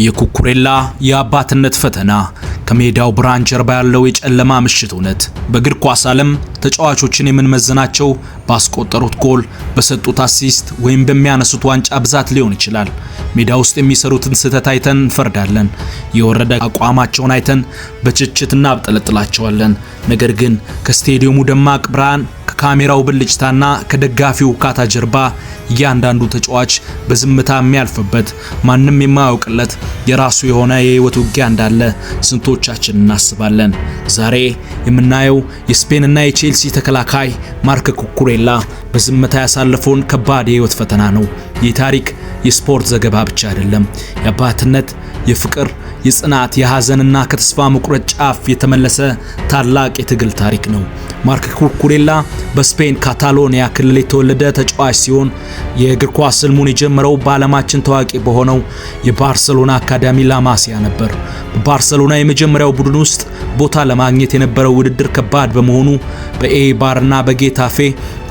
የኩኩሬላ የአባትነት ፈተና፣ ከሜዳው ብርሃን ጀርባ ያለው የጨለማ ምሽት እውነት። በእግር ኳስ ዓለም ተጫዋቾችን የምንመዝናቸው ባስቆጠሩት ጎል፣ በሰጡት assist ወይም በሚያነሱት ዋንጫ ብዛት ሊሆን ይችላል። ሜዳ ውስጥ የሚሰሩትን ስህተት አይተን እንፈርዳለን። የወረደ አቋማቸውን አይተን በትችት እናብጠለጥላቸዋለን። ነገር ግን ከስቴዲየሙ ደማቅ ብርሃን፣ ከካሜራው ብልጭታና ከደጋፊው ውካታ ጀርባ እያንዳንዱ ተጫዋች በዝምታ የሚያልፍበት፣ ማንም የማያውቅለት የራሱ የሆነ የህይወት ውጊያ እንዳለ ስንቶቻችን እናስባለን? ዛሬ የምናየው የስፔንና የቼልሲ ተከላካይ ማርክ ኩኩሬላ በዝምታ ያሳለፈውን ከባድ የህይወት ፈተና ነው። ይህ ታሪክ የስፖርት ዘገባ ብቻ አይደለም። የአባትነት፣ የፍቅር፣ የጽናት፣ የሐዘንና ከተስፋ መቁረጥ ጫፍ የተመለሰ ታላቅ የትግል ታሪክ ነው። ማርክ ኩኩሬላ በስፔን ካታሎኒያ ክልል የተወለደ ተጫዋች ሲሆን፣ የእግር ኳስ ህልሙን የጀመረው በዓለማችን ታዋቂ በሆነው የባርሰሎና አካዳሚ ላማሲያ ነበር። በባርሰሎና የመጀመሪያው ቡድን ውስጥ ቦታ ለማግኘት የነበረው ውድድር ከባድ በመሆኑ በኤይባርና በጌታፌ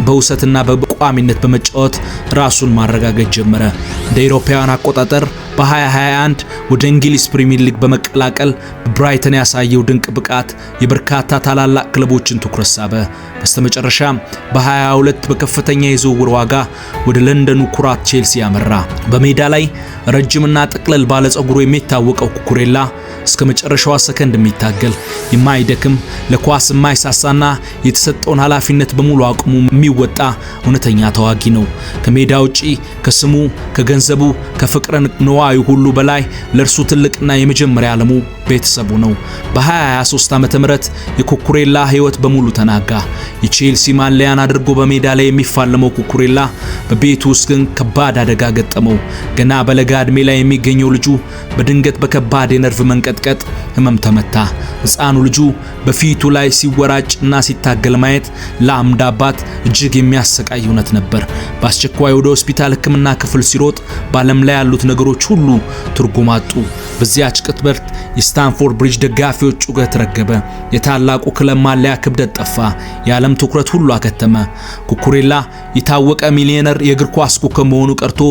በውሰትና በቋሚነት በመጫወት ራሱን ማረጋገጥ ጀመረ። እንደ አውሮፓውያን አቆጣጠር በ2021 ወደ እንግሊዝ ፕሪሚየር ሊግ በመቀላቀል በብራይተን ያሳየው ድንቅ ብቃት የበርካታ ታላላቅ ክለቦችን ትኩረት ሳበ። በስተመጨረሻ በ22 በከፍተኛ የዝውውር ዋጋ ወደ ለንደኑ ኩራት ቼልሲ አመራ። በሜዳ ላይ ረጅምና ጥቅልል ባለ ፀጉሩ የሚታወቀው ኩኩሬላ እስከ መጨረሻዋ ሰከንድ የሚታገል፣ የማይደክም፣ ለኳስ የማይሳሳና የተሰጠውን ኃላፊነት በሙሉ አቅሙ የሚወጣ እውነተኛ ተዋጊ ነው። ከሜዳ ውጪ ከስሙ፣ ከገንዘቡ፣ ከፍቅረ ንዋዩ ሁሉ በላይ ለእርሱ ትልቅና የመጀመሪያ ዓለሙ ቤተሰቡ ነው። በ2023 ዓመተ ምህረት የኩኩሬላ ሕይወት በሙሉ ተናጋ። የቼልሲ ማሊያን አድርጎ በሜዳ ላይ የሚፋለመው ኩኩሬላ በቤቱ ውስጥ ግን ከባድ አደጋ ገጠመው። ገና በለጋ ዕድሜ ላይ የሚገኘው ልጁ በድንገት በከባድ የነርቭ መንቀጥቀጥ ህመም ተመታ። ሕፃኑ ልጁ በፊቱ ላይ ሲወራጭ እና ሲታገል ማየት ለአንድ አባት እጅግ የሚያሰቃይ እውነት ነበር። በአስቸኳይ ወደ ሆስፒታል ሕክምና ክፍል ሲሮጥ በዓለም ላይ ያሉት ነገሮች ሁሉ ትርጉም አጡ። በዚያች ቅጽበት የስታንፎርድ ብሪጅ ደጋፊዎች ጩኸት ረገበ። የታላቁ ክለብ ማሊያ ክብደት ጠፋ። የዓለም ትኩረት ሁሉ አከተመ። ኩኩሬላ የታወቀ ሚሊዮነር የእግር ኳስ ኮከብ መሆኑ ቀርቶ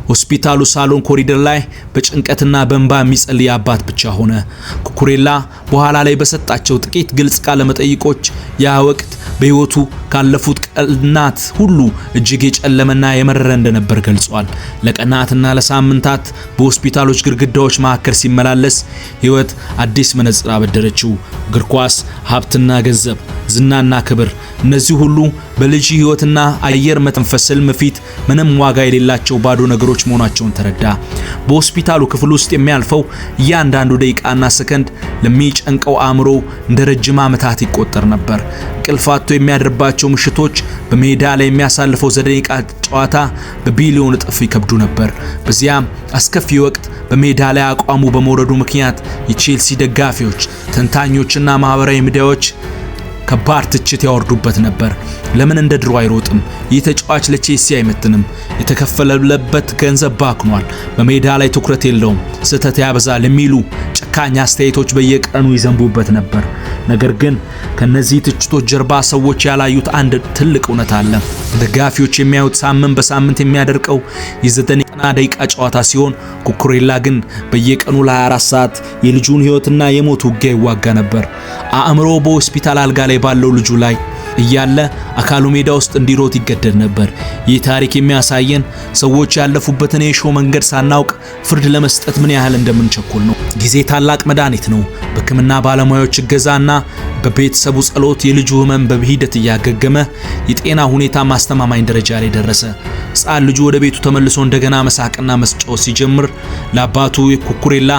ሆስፒታሉ ሳሎን ኮሪደር ላይ በጭንቀትና በእንባ የሚጸልይ አባት ብቻ ሆነ። ኩኩሬላ በኋላ ላይ በሰጣቸው ጥቂት ግልጽ ቃለ መጠይቆች ያ ወቅት በሕይወቱ ካለፉት ቀናት ሁሉ እጅግ የጨለመና የመረረ እንደነበር ገልጿል። ለቀናትና ለሳምንታት በሆስፒታሎች ግድግዳዎች መካከል ሲመላለስ ሕይወት አዲስ መነጽር አበደረችው። እግር ኳስ፣ ሀብትና ገንዘብ፣ ዝናና ክብር፣ እነዚህ ሁሉ በልጅ ሕይወትና አየር መተንፈስ ህልም ፊት ምንም ዋጋ የሌላቸው ባዶ ነገሮች መሆናቸውን ተረዳ። በሆስፒታሉ ክፍል ውስጥ የሚያልፈው እያንዳንዱ ደቂቃና ሰከንድ ለሚጨንቀው አእምሮ እንደ ረጅም ዓመታት ይቆጠር ነበር። እንቅልፍ አጥቶ የሚያድርባቸው ምሽቶች በሜዳ ላይ የሚያሳልፈው 9 ደቂቃ ጨዋታ በቢሊዮን እጥፍ ይከብዱ ነበር። በዚያም አስከፊ ወቅት በሜዳ ላይ አቋሙ በመውረዱ ምክንያት የቼልሲ ደጋፊዎች፣ ተንታኞችና ማህበራዊ ሚዲያዎች ከባድ ትችት ያወርዱበት ነበር። ለምን እንደ ድሮ አይሮጥም? ይህ ተጫዋች ለቼልሲ አይመጥንም። የተከፈለበት ገንዘብ ባክኗል። በሜዳ ላይ ትኩረት የለውም፣ ስህተት ያበዛል የሚሉ ጨካኝ አስተያየቶች በየቀኑ ይዘንቡበት ነበር። ነገር ግን ከነዚህ ትችቶች ጀርባ ሰዎች ያላዩት አንድ ትልቅ እውነት አለ። ደጋፊዎች የሚያዩት ሳምንት በሳምንት የሚያደርገው የ90 ደቂቃ ጨዋታ ሲሆን፣ ኩኩሬላ ግን በየቀኑ ለ24 ሰዓት የልጁን ሕይወትና የሞት ውጊያ ይዋጋ ነበር። አእምሮ በሆስፒታል አልጋ ላይ ባለው ልጁ ላይ እያለ አካሉ ሜዳ ውስጥ እንዲሮጥ ይገደድ ነበር። ይህ ታሪክ የሚያሳየን ሰዎች ያለፉበትን የእሾህ መንገድ ሳናውቅ ፍርድ ለመስጠት ምን ያህል እንደምንቸኩል ነው። ጊዜ ታላቅ መድኃኒት ነው። በሕክምና ባለሙያዎች እገዛና በቤተሰቡ ጸሎት የልጁ ህመም በሂደት እያገገመ የጤና ሁኔታ ማስተማማኝ ደረጃ ላይ ደረሰ። ሕፃን ልጁ ወደ ቤቱ ተመልሶ እንደገና መሳቅና መጫወት ሲጀምር ለአባቱ ኩኩሬላ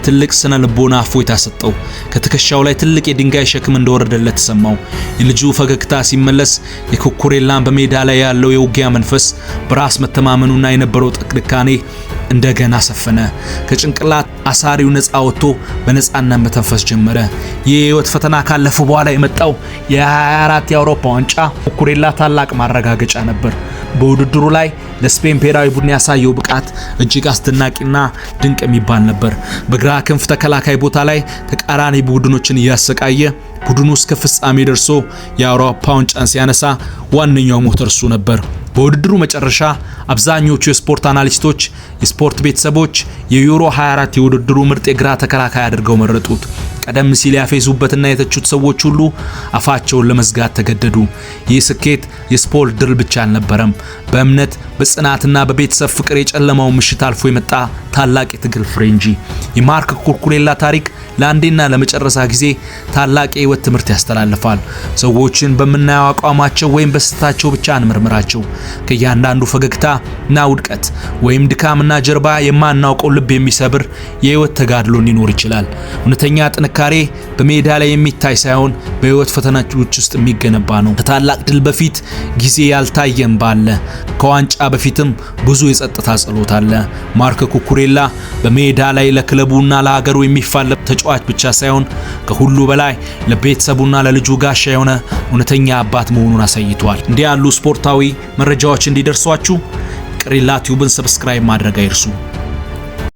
ትልቅ ስነ ልቦና እፎይታ ሰጠው። ከትከሻው ላይ ትልቅ የድንጋይ ሸክም እንደወረደለት ተሰማው። የልጁ ፈገግታ ሲመለስ የኩኩሬላን በሜዳ ላይ ያለው የውጊያ መንፈስ፣ በራስ መተማመኑና የነበረው ጥንካሬ እንደገና ሰፈነ። ከጭንቅላት አሳሪው ነፃ ወጥቶ በነፃነት መተንፈስ ጀመረ። ይህ የህይወት ፈተና ካለፈ በኋላ የመጣው የ24 የአውሮፓ ዋንጫ ኩኩሬላ ታላቅ ማረጋገጫ ነበር። በውድድሩ ላይ ለስፔን ብሔራዊ ቡድን ያሳየው ብቃት እጅግ አስደናቂና ድንቅ የሚባል ነበር። በግራ ክንፍ ተከላካይ ቦታ ላይ ተቃራኒ ቡድኖችን እያሰቃየ ቡድኑ እስከ ፍጻሜ ደርሶ የአውሮፓ ዋንጫን ሲያነሳ ዋነኛው ሞተር እሱ ነበር። በውድድሩ መጨረሻ አብዛኞቹ የስፖርት አናሊስቶች፣ የስፖርት ቤተሰቦች የዩሮ 24 የውድድሩ ምርጥ የግራ ተከላካይ አድርገው መረጡት። ቀደም ሲል ያፌዙበትና የተቹት ሰዎች ሁሉ አፋቸውን ለመዝጋት ተገደዱ። ይህ ስኬት የስፖርት ድል ብቻ አልነበረም። በእምነት፣ በጽናትና በቤተሰብ ፍቅር የጨለማውን ምሽት አልፎ የመጣ ታላቅ የትግል ፍሬ እንጂ። የማርክ ኩኩሬላ ታሪክ ለአንዴና ለመጨረሻ ጊዜ ታላቅ የህይወት ትምህርት ያስተላልፋል። ሰዎችን በምናየው አቋማቸው ወይም በስህተታቸው ብቻ አንመርምራቸው። ከእያንዳንዱ ፈገግታ እና ውድቀት ወይም ድካምና ጀርባ የማናውቀው ልብ የሚሰብር የህይወት ተጋድሎ ሊኖር ይችላል። እውነተኛ ጥንካሬ በሜዳ ላይ የሚታይ ሳይሆን በህይወት ፈተናዎች ውስጥ የሚገነባ ነው። ከታላቅ ድል በፊት ጊዜ ያልታየ እንባ አለ። ከዋንጫ በፊትም ብዙ የጸጥታ ጸሎት አለ። ማርክ ኩኩሬላ በሜዳ ላይ ለክለቡና ለሀገሩ የሚፋለም ተጫዋች ብቻ ሳይሆን ከሁሉ በላይ ለቤተሰቡና ለልጁ ጋሻ የሆነ እውነተኛ አባት መሆኑን አሳይቷል። እንዲህ ያሉ ስፖርታዊ መረጃዎች እንዲደርሷችሁ ቅሪላ ቲዩብን subscribe ማድረግ አይርሱ።